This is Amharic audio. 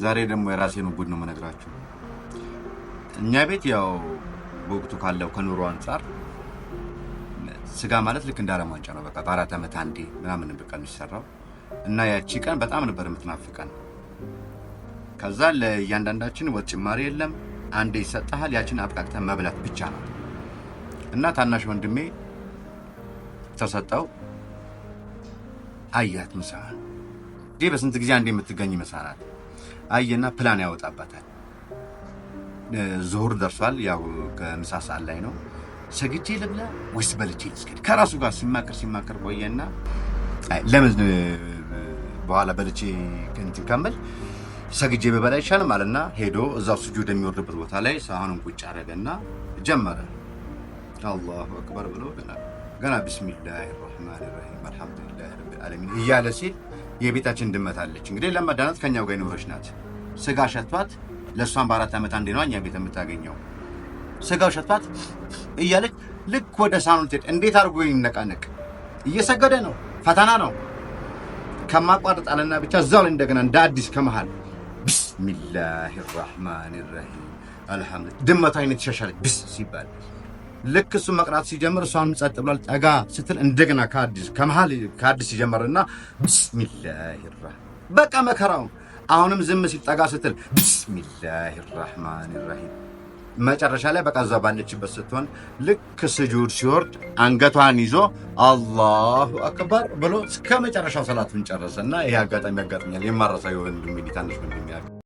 ዛሬ ደግሞ የራሴን ጉድ ነው የምነግራችሁ። እኛ ቤት ያው በወቅቱ ካለው ከኑሮ አንጻር ስጋ ማለት ልክ እንደ ዓለም ዋንጫ ነው። በቃ በ4 ዓመት አንዴ ምናምን በቃ የሚሰራው እና ያቺ ቀን በጣም ነበር የምትናፍቀን። ከዛ ለእያንዳንዳችን ወጥ ጭማሪ የለም፣ አንዴ ይሰጥሃል። ያችን አብቃቅተን መብላት ብቻ ነው። እና ታናሽ ወንድሜ ተሰጠው። አያት ምሳዋን፣ ይህ በስንት ጊዜ አንዴ የምትገኝ ምሳ ናት። አየና ፕላን ያወጣባታል። ዙሁር ደርሷል። ያው ከምሳ ሰዓት ላይ ነው። ሰግጄ ልብላ ወይስ በልቼ ልስገድ? ከራሱ ጋር ሲማከር ሲማከር ቆየና ለምን በኋላ በልቼ እንትን ከምል ሰግጄ ብበላ ይሻልም አለና ሄዶ እዛው ስጁድ የሚወርድበት ቦታ ላይ ሳህኑን ቁጭ አደረገና ጀመረ። አላሁ አክበር ብሎ ገና ገና ቢስሚላህ ራህማን ራሂም አልሐምዱሊላህ ረቢል ዓለሚን እያለ ሲል የቤታችን ድመት አለች። እንግዲህ ለመዳናት ከኛው ጋር የኖረች ናት። ስጋ ሸቷት፣ ለእሷን በ4 ዓመት አንዴ ነው እኛ ቤት የምታገኘው። ስጋው ሸቷት እያለች ልክ ወደ ሳህኑ ትሄድ። እንዴት አድርጎ ይነቃነቅ? እየሰገደ ነው፣ ፈተና ነው። ከማቋረጥ አለና ብቻ እዛው ላይ እንደገና እንደ አዲስ ከመሃል ቢስሚላህ ራህማን ራሂም አልሐምዱሊላህ። ድመቷ አይነት ይሻሻለች ብስ ሲባል ልክ እሱ መቅራት ሲጀምር እሷንም ጸጥ ብሏል። ጠጋ ስትል እንደገና ከአዲስ ከመሃል ከአዲስ ሲጀምርና ቢስሚላህ ራህማን በቃ መከራው። አሁንም ዝም ሲል ጠጋ ስትል ቢስሚላህ ራህማን ራሂም። መጨረሻ ላይ በቃ እዛ ባለችበት ስትሆን ልክ ስጁድ ሲወርድ አንገቷን ይዞ አላሁ አክበር ብሎ እስከ መጨረሻው ሰላቱን ጨረሰ። እና ይሄ አጋጣሚ ያጋጥኛል የማረሳው የወንድሜ ታናሽ ወንድሜ።